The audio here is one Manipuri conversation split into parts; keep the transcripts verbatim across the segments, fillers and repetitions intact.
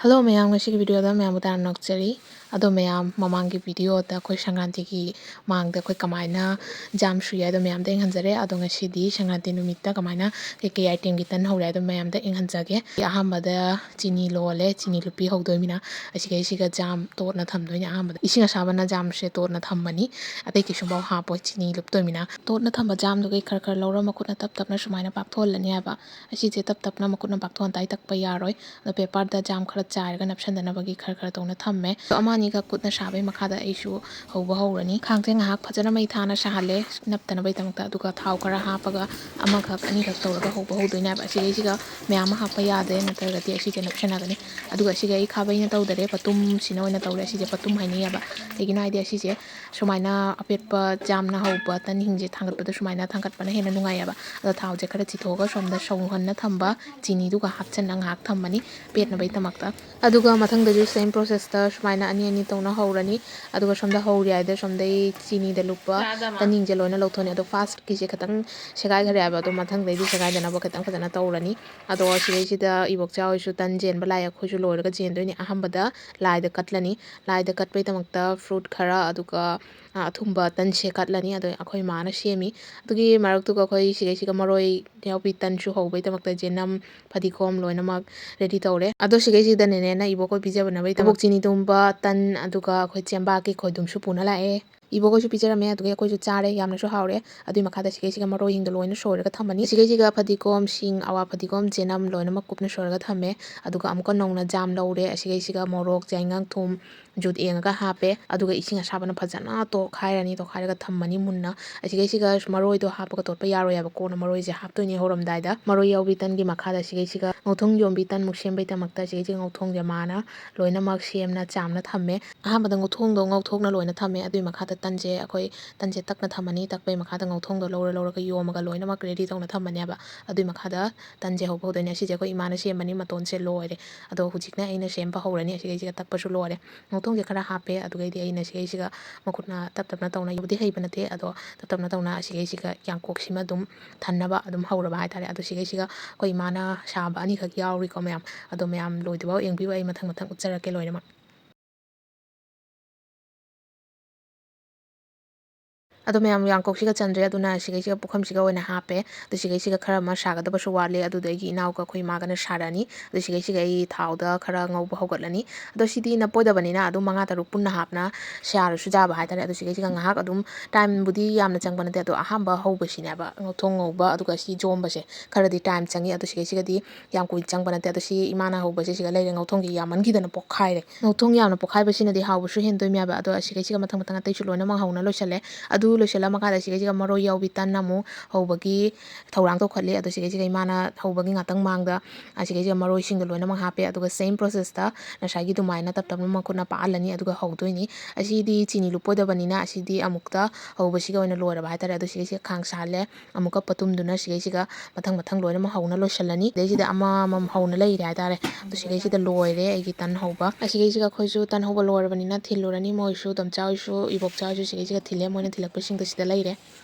ꯍꯜꯂꯣ ꯃꯌꯥꯝ, ꯉꯁꯤꯒꯤ ꯚꯤꯗꯤꯑꯣꯗ ꯃꯌꯥꯝꯕꯨ ꯇꯔꯥꯝꯅ ꯑꯣꯛꯆꯔꯤ꯫ ꯑꯗꯣ ꯃꯌꯥꯝ, ꯃꯃꯥꯡꯒꯤ ꯚꯤꯗꯤꯑꯣꯗ ꯑꯩꯈꯣꯏ ꯁꯪꯀ꯭ꯔꯥꯟꯇꯤꯒꯤ ꯃꯥꯡꯗ ꯑꯩꯈꯣꯏ ꯀꯃꯥꯏꯅ ꯖꯥꯝ ꯁꯨꯏ ꯍꯥꯏꯗꯣ ꯃꯌꯥꯝꯗ ꯌꯦꯡꯍꯟꯖꯔꯦ꯫ ꯑꯗꯣ ꯉꯁꯤꯗꯤ ꯁꯪꯀ꯭ꯔꯥꯟꯇꯤ ꯅꯨꯃꯤꯠꯇ ꯀꯃꯥꯏꯅ ꯀꯩꯀꯩ ꯑꯥꯏꯇꯦꯝꯒꯤ ꯇꯟ ꯍꯧꯔꯦ ꯍꯥꯏꯗꯣ ꯃꯌꯥꯝꯗ ꯌꯦꯡꯍꯟꯖꯒꯦ꯫ ꯑꯍꯥꯟꯕꯗ ꯆꯤꯅꯤ ꯂꯣꯜꯂꯦ, ꯆꯤꯅꯤ ꯂꯨꯞꯄꯤ ꯍꯧꯗꯣꯏꯃꯤꯅ ꯑꯁꯤꯒꯩꯁꯤꯒ ꯖꯥꯝ ꯇꯣꯠꯅ ꯊꯝꯗꯣꯏꯅꯦ꯫ ꯑꯍꯥꯟꯕꯗ ꯏꯁꯤꯡ ꯑꯁꯥꯕꯅ ꯖꯥꯝꯁꯦ ꯇꯣꯠꯅ ꯊꯝꯃꯅꯤ, ꯑꯇꯩ ꯀꯩꯁꯨꯝꯐꯥꯎ ꯍꯥꯞꯄꯣꯏ꯫ ꯆꯤꯅꯤ ꯂꯨꯞꯇꯣꯏꯃꯤꯅ ꯇꯣꯠꯅ ꯊꯝꯕ ꯖꯥꯝꯗꯨꯒꯩ ꯈꯔ ꯈꯔ ꯂꯧꯔ ꯃꯈꯨꯠꯅ ꯇꯞ ꯇꯞꯅ ꯁꯨꯃꯥꯏꯅ ꯄꯥꯛꯊꯣꯛꯍꯜꯂꯅꯤ ꯍꯥꯏꯕ꯫ ꯑꯁꯤꯁꯦ ꯇꯞ ꯇꯞꯅ ꯃꯈꯨꯠꯅ ꯄꯥꯛꯊꯣꯛꯍꯟ ꯇꯥꯏ ꯇꯛꯄ ꯌꯥꯔꯣꯏ꯫ ꯑꯗꯣ ꯄꯦꯄꯔꯗ ꯖꯥꯝ ꯈꯔ ꯆꯥꯏꯔꯒ ꯅꯞꯁꯟꯗꯅꯕꯒꯤ ꯈꯔ ꯈꯔ ꯇꯧꯅ ꯊꯝꯃꯦ꯫ ꯑꯗꯣ ꯑꯃ ꯑꯅꯤꯈꯛ ꯈꯨꯠꯅ ꯁꯥꯕꯒꯤ ꯃꯈꯥꯗ ꯑꯩꯁꯨ ꯍꯧꯕ ꯍꯧꯔꯅꯤ꯫ ꯈꯥꯡꯁꯦ ꯉꯥꯏꯍꯥꯛ ꯐꯖꯅ ꯃꯩ ꯊꯥꯅ ꯁꯥꯍꯜꯂꯦ, ꯅꯞꯇꯅꯕꯒꯤꯗꯃꯛꯇ꯫ ꯑꯗꯨꯒ ꯊꯥꯎ ꯈꯔ ꯍꯥꯞꯄꯒ ꯑꯃꯈꯛ ꯑꯅꯤꯈꯛ ꯇꯧꯔꯒ ꯍꯧꯕ ꯍꯧꯗꯣꯏꯅꯦꯕ꯫ ꯑꯁꯤꯒꯩꯁꯤꯒ ꯃꯌꯥꯝ ꯑꯃ ꯍꯥꯞꯄ ꯌꯥꯗ꯭ꯔꯦ, ꯅꯠꯇ꯭ꯔꯒꯗꯤ ꯑꯁꯤꯁꯦ ꯅꯞꯁꯟꯅꯒꯅꯤ꯫ ꯑꯗꯨꯒ ꯑꯁꯤꯒ ꯑꯩ ꯈꯥꯕꯩꯅ ꯇꯧꯗꯔꯦ, ꯄꯇꯨꯝꯁꯤꯅ ꯑꯣꯏꯅ ꯇꯧꯔꯦ꯫ ꯑꯁꯤꯁꯦ ꯄꯇꯨꯝ ꯍꯥꯏꯅꯩꯌꯦꯕ꯫ ꯀꯩꯒꯤꯅꯣ ꯍꯥꯏꯗꯤ ꯑꯁꯤꯁꯦ ꯁꯨꯃꯥꯏꯅ ꯑꯄꯦꯠꯄ ꯖꯥꯝꯅ ꯍꯧꯕ ꯇꯟꯁꯤꯡꯁꯦ ꯊꯥꯡꯒꯠꯄꯗ ꯁꯨꯃꯥꯏꯅ ꯊꯥꯡꯒꯠꯄꯅ ꯍꯦꯟꯅ ꯅꯨꯡꯉꯥꯏꯌꯦꯕ꯫ ꯑꯗꯣ ꯊꯥꯎꯁꯦ ꯈꯔ ꯆꯤꯊꯣꯛꯑꯒ ꯁꯣꯝꯗ ꯁꯧꯍꯟꯅ ꯊꯝꯕ ꯆꯤꯅꯤꯗꯨꯒ ꯍꯥꯞꯆꯤꯟꯅ ꯉꯥꯏꯍꯥꯛ ꯊꯝꯃꯅꯤ ꯄꯦꯠꯅꯕꯒꯤꯗꯃꯛꯇ꯫ ꯑꯗꯨꯒ ꯃꯊꯪꯗꯁꯨ same processꯇ ꯁꯨꯃꯥꯏꯅ ꯑꯅꯤ ꯑꯅꯤ ꯇꯧꯅ ꯍꯧꯔꯅꯤ꯫ ꯑꯗꯨꯒ ꯁꯣꯝꯗ ꯍꯧꯔꯤ ꯍꯥꯏꯗ ꯁꯣꯝꯗꯩ ꯆꯤꯅꯤꯗ ꯂꯨꯞꯄ ꯇꯟꯁꯤꯡꯁꯦ ꯂꯣꯏꯅ ꯂꯧꯊꯣꯛꯑꯅꯤ꯫ ꯑꯗꯣ firstꯀꯤꯁꯦ ꯈꯤꯇꯪ ꯁꯦꯒꯥꯏꯈ꯭ꯔꯦ ꯍꯥꯏꯕ꯫ ꯑꯗꯣ ꯃꯊꯪꯗꯩꯗꯤ ꯁꯦꯒꯥꯏꯗꯅꯕ ꯈꯤꯇꯪ ꯐꯖꯅ ꯇꯧꯔꯅꯤ꯫ ꯑꯗꯣ ꯁꯤꯗꯩꯁꯤꯗ ꯏꯕꯣꯛꯆꯥ ꯍꯣꯏꯁꯨ ꯇꯟ ꯆꯦꯟꯕ ꯂꯥꯛꯑꯦ, ꯑꯩꯈꯣꯏꯁꯨ ꯂꯣꯏꯔꯒ ꯆꯦꯟꯗꯣꯏꯅꯦ꯫ ꯑꯍꯥꯟꯕꯗ ꯂꯥꯏꯗ ꯀꯠꯂꯅꯤ꯫ ꯂꯥꯏꯗ ꯀꯠꯄꯩꯗꯃꯛꯇ fruit ꯈꯔ, ꯑꯗꯨꯒ ꯑ, ꯑꯊꯨꯝꯕ ꯇꯟꯁꯦ ꯀꯠꯂꯅꯤ꯫ ꯑꯗꯣ ꯑꯩꯈꯣꯏ ꯃꯥꯅ ꯁꯦꯝꯃꯤ꯫ ꯑꯗꯨꯒꯤ ꯃꯔꯛꯇꯨꯒ ꯑꯩꯈꯣꯏ ꯁꯤꯒꯩꯁꯤꯒ ꯃꯔꯣꯏ ꯌꯥꯎꯕꯤ ꯇꯟꯁꯨ ꯍꯧꯕꯩꯗꯃꯛꯇ ꯆꯦꯅꯝ, ꯐꯗꯤꯒꯣꯝ ꯂꯣꯏꯅꯃꯛ ready ꯇꯧꯔꯦ꯫ ꯑꯗꯣ ꯁꯤꯒꯩꯁꯤꯗ ꯅꯦꯅꯦꯅ ꯏꯕꯣꯛꯈꯣꯏ ꯄꯤꯖꯕꯅꯕꯒꯤꯗꯃꯛ ꯆꯤꯅꯤ ꯇꯨꯝꯕ ꯇꯟ, ꯑꯗꯨꯒ ꯑꯩꯈꯣꯏ ꯆꯦꯡꯕꯥꯛꯀꯤ ꯈꯣꯏꯗꯨꯝꯁꯨ ꯄꯨꯅ ꯂꯥꯛꯑꯦ꯫ ꯏꯕꯣꯛꯈꯣꯏꯁꯨ ꯄꯤꯖꯔꯝꯃꯦ, ꯑꯗꯨꯒꯤ ꯑꯩꯈꯣꯏꯁꯨ ꯆꯥꯔꯦ, ꯌꯥꯝꯅꯁꯨ ꯍꯥꯎꯔꯦ꯫ ꯑꯗꯨꯒꯤ ꯃꯈꯥꯗ ꯁꯤꯒꯩꯁꯤꯒ ꯃꯔꯣꯏꯁꯤꯡꯗꯣ ꯂꯣꯏꯅ ꯁꯣꯏꯔꯒ ꯊꯝꯃꯅꯤ꯫ ꯁꯤꯒꯩꯁꯤꯒ ꯐꯗꯤꯒꯣꯝ, ꯁꯤꯡ, ꯑꯋꯥ ꯐꯗꯤꯒꯣꯝ, ꯆꯦꯅꯝ ꯂꯣꯏꯅꯃꯛ ꯀꯨꯞꯅ ꯁꯣꯏꯔꯒ ꯊꯝꯃꯦ꯫ ꯑꯗꯨꯒ ꯑꯃꯨꯛꯀ ꯅꯧꯅ ꯖꯥꯝ ꯂꯧꯔꯦ꯫ ꯑꯁꯤꯒꯩꯁꯤꯒ ꯃꯣꯔꯣꯛ, ꯌꯥꯏꯉꯪ, ꯊꯨꯝ, ꯖꯨꯠ ꯌꯦꯡꯉꯒ ꯍꯥꯞꯄꯦ꯫ ꯑꯗꯨꯒ ꯏꯁꯤꯡ ꯑꯁꯥꯕꯅ ꯐꯖꯅ ꯇꯣꯠꯈꯥꯏꯔꯅꯤ, ꯇꯣꯠꯈꯥꯏꯔꯒ ꯊꯝꯃꯅꯤ ꯃꯨꯟꯅ꯫ ꯑꯁꯤꯒꯩꯁꯤꯒ ꯃꯔꯣꯏꯗꯣ ꯍꯥꯞꯄꯒ ꯇꯣꯠꯄ ꯌꯥꯔꯣꯏ ꯍꯥꯏꯕ, ꯀꯣꯟꯅ ꯃꯔꯣꯏꯁꯦ ꯍꯥꯞꯇꯣꯏꯅꯦ ꯍꯧꯔꯝꯗꯥꯏꯗ꯫ ꯃꯔꯣꯏ ꯌꯥꯎꯕꯤ ꯇꯟꯒꯤ ꯃꯈꯥꯗ ꯑꯁꯤꯒꯩꯁꯤꯒ ꯉꯧꯊꯣꯡ ꯌꯣꯝꯕꯤ ꯇꯟꯃꯨꯛ ꯁꯦꯝꯕꯩꯗꯃꯛꯇ ꯑꯁꯤꯒꯩꯁꯤꯒ ꯉꯧꯊꯣꯡꯁꯦ ꯃꯥꯅ ꯂꯣꯏꯅꯃꯛ ꯁꯦꯝꯅ ꯆꯥꯝꯅ ꯊꯝꯃꯦ꯫ ꯑꯍꯥꯟꯕꯗ ꯉꯧꯊꯣꯡꯗꯣ ꯉꯧꯊꯣꯛꯅ ꯂꯣꯏꯅ ꯊꯝꯃꯦ꯫ ꯑꯗꯨꯒꯤ ꯃꯈꯥꯗ ꯇꯟꯁꯦ ꯑꯩꯈꯣꯏ ꯇꯟꯁꯦ ꯇꯛꯅ ꯊꯝꯃꯅꯤ꯫ ꯇꯛꯄꯩ ꯃꯈꯥꯗ ꯉꯧꯊꯣꯡꯗꯣ ꯂꯧꯔ ꯂꯧꯔꯒ ꯌꯣꯝꯃꯒ ꯂꯣꯏꯅꯃꯛ ready ꯇꯧꯅ ꯊꯝꯃꯅꯦꯕ꯫ ꯑꯗꯨꯏ ꯃꯈꯥꯗ ꯇꯟꯁꯦ ꯍꯧꯕ ꯍꯧꯗꯣꯏꯅꯦ꯫ ꯑꯁꯤꯁꯦ ꯑꯩꯈꯣꯏ ꯏꯃꯥꯅ ꯁꯦꯝꯕꯅꯤ, ꯃꯇꯣꯟꯁꯦ ꯂꯣꯏꯔꯦ꯫ ꯑꯗꯣ ꯍꯧꯖꯤꯛꯅ ꯑꯩꯅ ꯁꯦꯝꯕ ꯍꯧꯔꯅꯤ꯫ ꯑꯁꯤꯈꯩꯁꯤꯒ ꯇꯛꯄꯁꯨ ꯂꯣꯏꯔꯦ꯫ ꯉꯧꯊꯣꯡꯁꯦ ꯈꯔ ꯍꯥꯞꯄꯦ꯫ ꯑꯗꯨꯒꯩꯗꯤ ꯑꯩꯅ ꯁꯤꯈꯩꯁꯤꯒ ꯃꯈꯨꯠꯅ ꯇꯞ ꯇꯞꯅ ꯇꯧꯅ, ꯌꯧꯕꯗꯤ ꯍꯩꯕ ꯅꯠꯇꯦ, ꯑꯗꯣ ꯇꯞ ꯇꯞꯅ ꯇꯧꯅ ꯑꯁꯤꯈꯩꯁꯤꯒ ꯌꯥꯡꯀꯣꯛꯁꯤꯃ ꯑꯗꯨꯝ ꯊꯟꯅꯕ ꯑꯗꯨꯝ ꯍꯧꯔꯕ ꯍꯥꯏꯇꯥꯔꯦ꯫ ꯑꯗꯣ ꯁꯤꯈꯩꯁꯤꯒ ꯑꯩꯈꯣꯏ ꯏꯃꯥꯅ ꯁꯥꯕ ꯑꯅꯤꯈꯛ ꯌꯥꯎꯔꯤꯀꯣ ꯃꯌꯥꯝ꯫ ꯑꯗꯣ ꯃꯌꯥꯝ ꯂꯣꯏꯗ꯭ꯔꯤꯐꯥꯎ ꯌꯦꯡꯕꯤꯌꯨ, ꯑꯩ ꯃꯊꯪ ꯃꯊꯪ ꯎꯠꯆꯔꯛꯀꯦ ꯂꯣꯏꯅꯃꯛ꯫ ꯑꯗꯣ ꯃꯌꯥꯝ ꯌꯥꯡꯀꯣꯛꯁꯤꯒ ꯆꯟꯗ꯭ꯔꯦ, ꯑꯗꯨꯅ ꯁꯤꯈꯩꯁꯤꯒ ꯄꯨꯈꯝꯁꯤꯒ ꯑꯣꯏꯅ ꯍꯥꯞꯄꯦ꯫ ꯑꯗꯣ ꯁꯤꯈꯩꯁꯤꯒ ꯈꯔ ꯑꯃ ꯁꯥꯒꯗꯕꯁꯨ ꯋꯥꯠꯂꯤ, ꯑꯗꯨꯗꯣ ꯑꯩꯒꯤ ꯏꯅꯥꯎꯒ ꯑꯩꯈꯣꯏ ꯏꯃꯥꯒꯅ ꯁꯥꯔꯅꯤ꯫ ꯑꯗꯣ ꯁꯤꯈꯩꯁꯤꯒ ꯑꯩ ꯊꯥꯎꯗ ꯈꯔ ꯉꯧꯕ ꯍꯧꯒꯠꯂꯅꯤ꯫ ꯑꯗꯣ ꯁꯤꯗꯤ ꯅꯞꯄꯣꯏꯗꯕꯅꯤꯅ ꯑꯗꯨꯝ ꯃꯉꯥ ꯇꯔꯨꯛ ꯄꯨꯟꯅ ꯍꯥꯞꯅ ꯁꯥꯔꯁꯨ ꯌꯥꯕ ꯍꯥꯏꯇꯥꯔꯦ꯫ ꯑꯗꯣ ꯁꯤꯈꯩꯁꯤꯒ ꯉꯥꯏꯍꯥꯛ ꯑꯗꯨꯝ, timeꯕꯨꯗꯤ ꯌꯥꯝꯅ ꯆꯪꯕ ꯅꯠꯇꯦ, ꯑꯗꯣ ꯑꯍꯥꯟꯕ ꯍꯧꯕꯁꯤꯅꯦꯕ ꯉꯧꯊꯣꯡ ꯉꯧꯕ ꯑꯗꯨꯒ ꯁꯤ ꯌꯣꯝꯕꯁꯦ ꯈꯔꯗꯤ time ꯆꯪꯉꯤ꯫ ꯑꯗꯣ ꯁꯤꯈꯩꯁꯤꯒꯗꯤ ꯌꯥꯝ ꯀꯨꯏꯅ ꯆꯪꯕ ꯅꯠꯇꯦ꯫ ꯑꯗꯣ ꯁꯤ ꯏꯃꯥꯅ ꯍꯧꯕꯁꯦ ꯁꯤꯒ ꯂꯩꯔꯦ, ꯉꯧꯊꯣꯡꯒꯤ ꯌꯥꯝꯃꯟꯈꯤꯗꯅ ꯄꯣꯛꯈꯥꯏꯔꯦ꯫ ꯉꯧꯊꯣꯡ ꯌꯥꯝꯅ ꯄꯣꯛꯈꯥꯏꯕꯁꯤꯅꯗꯤ ꯍꯥꯎꯕꯁꯨ ꯍꯦꯟꯗꯣꯏꯅꯦꯕ꯫ ꯑꯗꯣ ꯑꯁꯤꯈꯩꯁꯤꯒ ꯃꯊꯪ ꯃꯊꯪ ꯑꯇꯩꯁꯨ ꯂꯣꯏꯅꯃꯛ ꯍꯧꯅ ꯂꯣꯏꯁꯤꯜꯂꯦ꯫ ꯑꯗꯨ ꯂꯣꯏꯁꯤꯜꯂ ꯃꯈꯥꯗ ꯁꯤꯈꯩꯁꯤꯒ ꯃꯔꯣꯏ ꯌꯥꯎꯕꯤ ꯇꯟ ꯑꯃꯨꯛ ꯍꯧꯕꯒꯤ ꯊꯧꯔꯥꯡ ꯇꯧꯈꯠꯂꯤ꯫ ꯑꯗꯣ ꯁꯤꯈꯩꯁꯤꯒ ꯏꯃꯥꯅ ꯍꯧꯕꯒꯤ ꯉꯥꯛꯇꯪ ꯃꯥꯡꯗ ꯑꯁꯤꯈꯩꯁꯤꯒ ꯃꯔꯣꯏꯁꯤꯡꯗꯣ ꯂꯣꯏꯅꯃꯛ ꯍꯥꯞꯄꯦ꯫ ꯑꯗꯨꯒ same processꯇ ꯉꯁꯥꯏꯒꯤ ꯑꯗꯨꯃꯥꯏꯅ ꯇꯞ ꯇꯞꯅ ꯃꯈꯨꯠꯅ ꯄꯥꯛꯍꯜꯂꯅꯤ, ꯑꯗꯨꯒ ꯍꯧꯗꯣꯏꯅꯤ꯫ ꯑꯁꯤꯗꯤ ꯆꯤꯅꯤ ꯂꯨꯞꯄꯣꯏꯗꯕꯅꯤꯅ ꯑꯁꯤꯗꯤ ꯑꯃꯨꯛꯇ ꯍꯧꯕꯁꯤꯒ ꯑꯣꯏꯅ ꯂꯣꯏꯔꯕ ꯍꯥꯏꯇꯥꯔꯦ꯫ ꯑꯗꯣ ꯁꯤꯈꯩꯁꯤꯒ ꯈꯥꯡ ꯁꯥꯍꯜꯂꯦ꯫ ꯑꯃꯨꯛꯀ ꯄꯣꯠꯇꯨꯝꯗꯨꯅ ꯁꯤꯈꯩꯁꯤꯒ ꯃꯊꯪ ꯃꯊꯪ ꯂꯣꯏꯅꯃꯛ ꯍꯧꯅ ꯂꯣꯏꯁꯤꯜꯂꯅꯤ꯫ ꯁꯤꯗꯩꯁꯤꯗ ꯑꯃꯃꯝ ꯍꯧꯅ ꯂꯩꯔꯦ ꯍꯥꯏꯇꯥꯔꯦ꯫ ꯑꯗꯣ ꯁꯤꯈꯩꯁꯤꯗ ꯂꯣꯏꯔꯦ ꯑꯩꯒꯤ ꯇꯟ ꯍꯧꯕ꯫ ꯑꯁꯤꯈꯩꯁꯤꯒ ꯑꯩꯈꯣꯏꯁꯨ ꯇꯟ ꯍꯧꯕ ꯂꯣꯏꯔꯕꯅꯤꯅ ꯊꯤꯜꯂꯨꯔꯅꯤ꯫ ꯃꯣꯏꯁꯨ, ꯏꯗꯣꯝꯆꯥ ꯍꯣꯏꯁꯨ, ꯏꯕꯣꯛꯆꯥ ꯍꯣꯏꯁꯨ ꯁꯤꯈꯩꯁꯤꯒ ꯊꯤꯜꯂꯦ꯫ ꯃꯣꯏꯅ ꯊꯤꯜꯂꯛꯄꯁꯤꯡꯗꯣ ꯁꯤꯗ ꯂꯩꯔꯦ꯫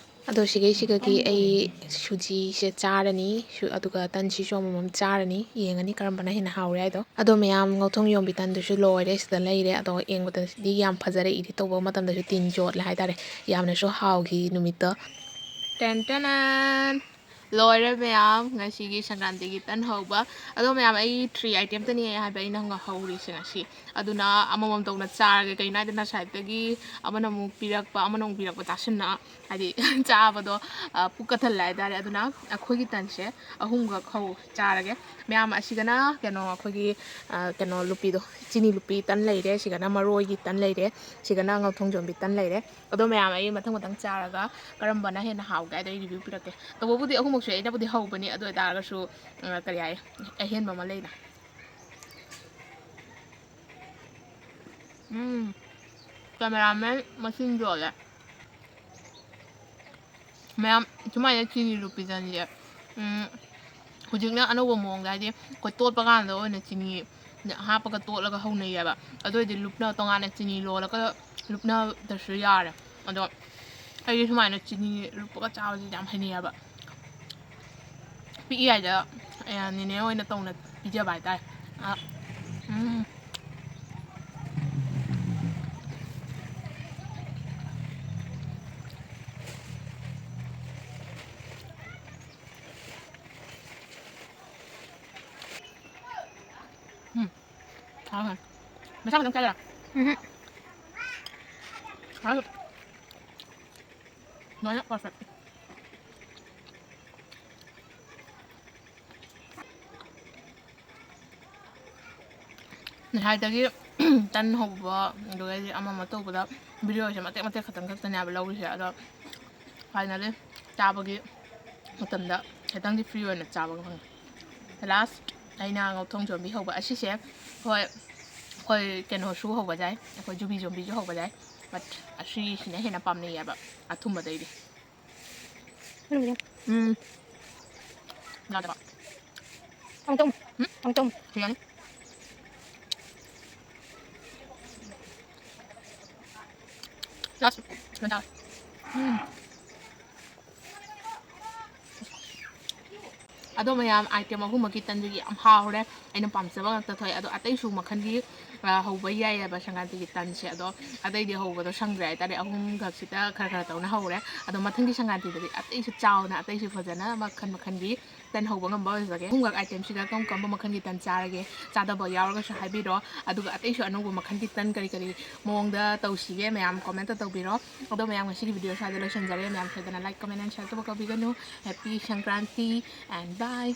ꯑꯗꯣ ꯁꯤꯈꯩꯁꯤꯒꯗꯤ ꯑꯩ ꯁꯨꯖꯤꯁꯦ ꯆꯥꯔꯅꯤ, ꯁꯨ-, ꯑꯗꯨꯒ ꯇꯟꯁꯤꯁꯨ ꯑꯃꯃꯝ ꯆꯥꯔꯅꯤ꯫ ꯌꯦꯡꯉꯅꯤ ꯀꯔꯝꯕꯅ ꯍꯦꯟꯅ ꯍꯥꯎꯔꯦ ꯍꯥꯏꯗꯣ꯫ ꯑꯗꯣ ꯃꯌꯥꯝ, ꯉꯧꯊꯣꯡ ꯌꯣꯝꯕꯤ ꯇꯟꯗꯨꯁꯨ ꯂꯣꯏꯔꯦ, ꯁꯤꯗ ꯂꯩꯔꯦ꯫ ꯑꯗꯣ ꯌꯦꯡꯕꯗꯗꯤ ꯌꯥꯝ ꯐꯖꯔꯦ, edit ꯇꯧꯕ ꯃꯇꯝꯗꯁꯨ ꯇꯤꯟ ꯌꯣꯠꯂꯦ ꯍꯥꯏꯇꯥꯔꯦ꯫ ꯌꯥꯝꯅꯁꯨ ꯍꯥꯎꯈꯤ ꯅꯨꯃꯤꯠꯇꯣ꯫ ꯇꯦꯟ ꯇꯦꯅꯦꯟ! ꯂꯣꯏꯔꯦ ꯃꯌꯥꯝ, ꯉꯁꯤꯒꯤ ꯁꯪꯀ꯭ꯔꯥꯟꯇꯤꯒꯤ ꯇꯟ ꯍꯧꯕ꯫ ꯑꯗꯣ ꯃꯌꯥꯝ, ꯑꯩ three itemꯇꯅꯤ ꯍꯥꯏꯕ ꯑꯩꯅ ꯉ-, ꯍꯧꯔꯤꯁꯦ ꯉꯁꯤ꯫ ꯑꯗꯨꯅ ꯑꯃꯃꯝ ꯇꯧꯅ ꯆꯥꯔꯒꯦ꯫ ꯀꯩꯅꯣ ꯍꯥꯏꯗꯤ ꯉꯁꯥꯏꯗꯒꯤ ꯑꯃꯅ ꯑꯃꯨꯛ ꯄꯤꯔꯛꯄ, ꯑꯃꯅ ꯑꯃꯨꯛ ꯄꯤꯔꯛꯄ ꯆꯥꯁꯤꯟꯅ, ꯍꯥꯏꯗꯤ ꯆꯥꯕꯗꯣ, ꯑ, ꯄꯨꯛꯀ ꯊꯜꯂꯦ ꯍꯥꯏꯇꯥꯔꯦ꯫ ꯑꯗꯨꯅ ꯑꯩꯈꯣꯏꯒꯤ ꯇꯟꯁꯦ ꯑꯍꯨꯝꯈꯛ ꯍꯧ-, ꯆꯥꯔꯒꯦ꯫ ꯃꯌꯥꯝ, ꯑꯁꯤꯒꯅ ꯀꯩꯅꯣ, ꯑꯩꯈꯣꯏꯒꯤ, ꯑ, ꯀꯩꯅꯣ ꯂꯨꯞꯄꯤꯗꯣ, ꯆꯤꯅꯤ ꯂꯨꯞꯄꯤ ꯇꯟ ꯂꯩꯔꯦ, ꯁꯤꯒꯅ ꯃꯔꯣꯏꯒꯤ ꯇꯟ ꯂꯩꯔꯦ, ꯁꯤꯒꯅ ꯉꯧꯊꯣꯡ ꯌꯣꯝꯕꯤ ꯇꯟ ꯂꯩꯔꯦ꯫ ꯑꯗꯣ ꯃꯌꯥꯝ, ꯑꯩ ꯃꯊꯪ ꯃꯊꯪ ꯆꯥꯔꯒ ꯀꯔꯝꯕꯅ ꯍꯦꯟꯅ ꯍꯥꯎꯒꯦ ꯍꯥꯏꯗꯣ ꯑꯩ review ꯄꯤꯔꯛꯀꯦ꯫ ꯇꯧꯕꯕꯨꯗꯤ ꯑꯍꯨꯝꯃꯛꯁꯨ ꯑꯩꯅꯕꯨꯗꯤ ꯍꯧꯕꯅꯤ, ꯑꯗꯨ ꯑꯣꯏꯇꯥꯔꯒꯁꯨ, ꯑ, ꯀꯔꯤ ꯍꯥꯏ, ꯑꯍꯦꯟꯕ ꯑꯃ ꯂꯩꯅ꯫ ꯎꯝ꯫ ꯀꯦꯃꯦꯔꯥꯃꯦꯟ ꯃꯁꯤꯡ ꯌꯣꯜꯂꯦ꯫ ꯃꯌꯥꯝ ꯁꯨꯃꯥꯏꯅ ꯆꯤꯅꯤ ꯂꯨꯞꯄꯤ ꯇꯟꯁꯦ, ꯎꯝ, ꯍꯧꯖꯤꯛꯅ ꯑꯅꯧꯕ ꯃꯑꯣꯡꯗ, ꯍꯥꯏꯗꯤ ꯑꯩꯈꯣꯏ ꯇꯣꯠꯄ ꯀꯥꯟꯗ ꯑꯣꯏꯅ ꯆꯤꯅꯤ ꯍꯥꯞꯄꯒ ꯇꯣꯠꯂꯒ ꯍꯧꯅꯩꯌꯦꯕ꯫ ꯑꯗꯨ ꯑꯣꯏꯔꯗꯤ ꯂꯨꯞꯅ, ꯇꯣꯉꯥꯟꯅ ꯆꯤꯅꯤ ꯂꯣꯜꯂꯒ ꯂꯨꯞꯅꯗ꯭ꯔꯁꯨ ꯌꯥꯔꯦ꯫ ꯑꯗꯣ ꯑꯩꯗꯤ ꯁꯨꯃꯥꯏꯅ ꯆꯤꯅꯤ ꯂꯨꯞꯄꯒ ꯆꯥꯕꯁꯤꯗꯤ ꯌꯥꯝ ꯍꯩꯅꯩꯌꯦꯕ꯫ ꯄꯤꯛꯏꯉꯩꯗ, ꯑꯦ, ꯅꯦꯅꯦ ꯍꯣꯏꯅ ꯇꯧꯅ ꯄꯤꯖꯕ ꯍꯥꯏꯇꯥꯔꯦ꯫ ꯑ, ꯎꯝ꯫ ꯎꯝ꯫ ꯍꯥꯎꯋꯦ꯫ ꯃꯁꯥ ꯈꯛꯇꯪ ꯆꯥꯏꯔꯣ? ꯎꯝꯍꯨꯝ꯫ ꯍꯥꯎꯋꯦ꯫ ꯂꯣꯏꯅ perfect꯫ ꯉꯁꯥꯏꯗꯒꯤ ꯇꯟ ꯍꯧꯕ, ꯑꯗꯨꯗꯒꯤ ꯑꯃ ꯑꯃ ꯇꯧꯕꯗ videoꯁꯦ ꯃꯇꯦꯛ ꯃꯇꯦꯛ ꯈꯛꯇꯪ ꯈꯛꯇꯅꯦꯕ ꯂꯧꯔꯤꯁꯦ꯫ ꯑꯗꯣ finally ꯆꯥꯕꯒꯤ ꯃꯇꯝꯗ ꯈꯤꯇꯪꯗꯤ free ꯑꯣꯏꯅ ꯆꯥꯕ ꯐꯪꯉꯦ꯫ Last ꯑꯩꯅ ꯉꯧꯊꯣꯡ ꯆꯣꯝꯕꯤ ꯍꯧꯕ ꯑꯁꯤꯁꯦ, ꯍꯣꯏ, ꯑꯩꯈꯣꯏ ꯀꯩꯅꯣꯁꯨ ꯍꯧꯕ ꯌꯥꯏ, ꯑꯩꯈꯣꯏ ꯖꯨꯕꯤ ꯆꯣꯝꯕꯤꯁꯨ ꯍꯧꯕ ꯌꯥꯏ, but ꯑꯁꯤꯁꯤꯅ ꯍꯦꯟꯅ ꯄꯥꯝꯅꯩꯌꯦꯕ ꯑꯊꯨꯝꯕꯗꯩꯗꯤ꯫ ꯎꯝ꯫ ꯌꯥꯗꯕ꯫ ꯑꯃꯨꯛꯇꯪ, ꯎꯝ? ꯑꯃꯨꯛꯇꯪ꯫ ꯁꯤ ꯌꯥꯅꯤ꯫ Last, ꯀꯩꯅꯣ ꯇꯧꯔꯦ꯫ ꯎꯝ꯫ ꯑꯗꯣ ꯃꯌꯥꯝ, item ꯑꯍꯨꯝꯃꯛꯀꯤ ꯇꯟꯗꯨꯗꯤ ꯌꯥꯝ ꯍꯥꯎꯔꯦ꯫ ꯑꯩꯅ ꯄꯥꯝꯖꯕ ꯉꯥꯛꯇ ꯊꯣꯛꯑꯦ꯫ ꯑꯗꯣ ꯑꯇꯩꯁꯨ ꯃꯈꯜꯒꯤ, ꯑ, ꯍꯧꯕ ꯌꯥꯏꯑꯕ ꯁꯪꯀ꯭ꯔꯥꯟꯇꯤꯒꯤ ꯇꯟꯁꯦ꯫ ꯑꯗꯣ ꯑꯇꯩꯗꯤ ꯍꯧꯕꯗꯣ ꯁꯪꯗ꯭ꯔꯦ ꯍꯥꯏꯇꯥꯔꯦ꯫ ꯑꯍꯨꯝꯈꯛꯁꯤꯗ ꯈꯔ ꯈꯔ ꯇꯧꯅ ꯍꯧꯔꯦ꯫ ꯑꯗꯣ ꯃꯊꯪꯒꯤ ꯁꯪꯀ꯭ꯔꯥꯟꯇꯤꯗꯗꯤ ꯑꯇꯩꯁꯨ ꯆꯥꯎꯅ, ꯑꯇꯩꯁꯨ ꯐꯖꯅ ꯃꯈꯜ ꯃꯈꯜꯒꯤ ꯇꯟ ꯍꯧꯕ ꯉꯝꯕ ꯑꯣꯏꯖꯒꯦ꯫ ꯑꯍꯨꯝꯈꯛ itemꯁꯤꯗ ꯀꯔꯝ ꯀꯔꯝꯕ ꯃꯈꯜꯒꯤ ꯇꯟ ꯆꯥꯔꯒꯦ, ꯆꯥꯗꯕ ꯌꯥꯎꯔꯒꯁꯨ ꯍꯥꯏꯕꯤꯔꯣ꯫ ꯑꯗꯨꯒ ꯑꯇꯩꯁꯨ ꯑꯅꯧꯕ ꯃꯈꯜꯒꯤ ꯇꯟ ꯀꯔꯤ ꯀꯔꯤ ꯃꯑꯣꯡꯗ ꯇꯧꯁꯤꯒꯦ ꯃꯌꯥꯝ comment ꯇꯧꯕꯤꯔꯣ꯫ ꯑꯗꯣ ꯃꯌꯥꯝ, ꯉꯁꯤꯒꯤ video ꯁ꯭ꯋꯥꯏꯗ ꯂꯣꯏꯁꯤꯟꯖꯔꯦ꯫ ꯃꯌꯥꯝ ꯁꯣꯏꯗꯅ like, comment and share ꯇꯧꯕ ꯀꯥꯎꯕꯤꯒꯅꯨ꯫ Happy Sankranti and bye꯫